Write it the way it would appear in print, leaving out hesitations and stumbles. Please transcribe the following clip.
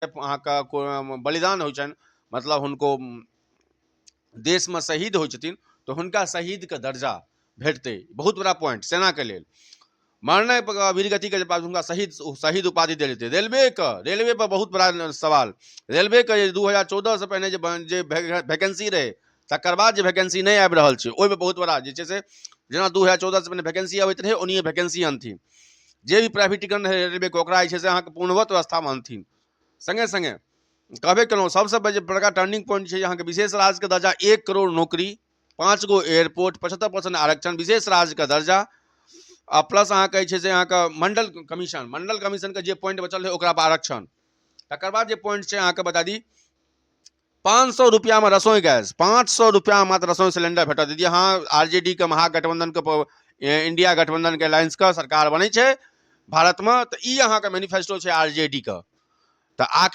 अहाँके बलिदान होइ छनि, मतलब हुनको देशमे शहीद होइ छथिन, तऽ हुनका शहीदके दर्जा भेटतै। बहुत बड़ा पॉइंट सेनाके लेल। मरनाइ वीरगतिके जे बाद हुनका शहीद शहीद उपाधि देल जेतै। रेलवेके, रेलवे पर बहुत बड़ा सवाल। रेलवेके जे 2014सँ पहिने जे जे वैकेंसी रहै, तकर बाद जे वैकेंसी नहि आबि रहल छै, ओहिमे बहुत बड़ा जे छै से जेना 2014सँ पहिने वैकेंसी अबैत रहै, ओनाहिए वैकेंसी अनथिन। जे भी प्राइवेटीकरण रहै रेलवेके, ओकरा जे छै से अहाँके पूर्णवत व्यवस्थामे अनथिन। सङ्गे सङ्गे कहबे केलहुँ, सबसँ जे बड़का टर्निंग पॉइंट छै अहाँके विशेष राज्यके दर्जा, 1 करोड़ नौकरी, 5 गो एयरपोर्ट, 75% आरक्षण, विशेष राज्यके दर्जा आ प्लस अहाँके जे छै से अहाँके मंडल कमीशन। मंडल कमीशनके जे पॉइंट बचल रहै, ओकरा पर आरक्षण। तकर बाद जे पॉइंट छै, अहाँके बता दी, 500 रुपैआमे रसोई गैस, 500 रुपैआमे मात्र रसोई सिलेंडर भेटत, यदि अहाँ आरजेडीके महागठबंधनके, इंडिया गठबंधनके, अलायंसके सरकार बनै छै भारतमे। तऽ ई अहाँके मैनिफेस्टो छै आरजेडीके। तऽ आखिर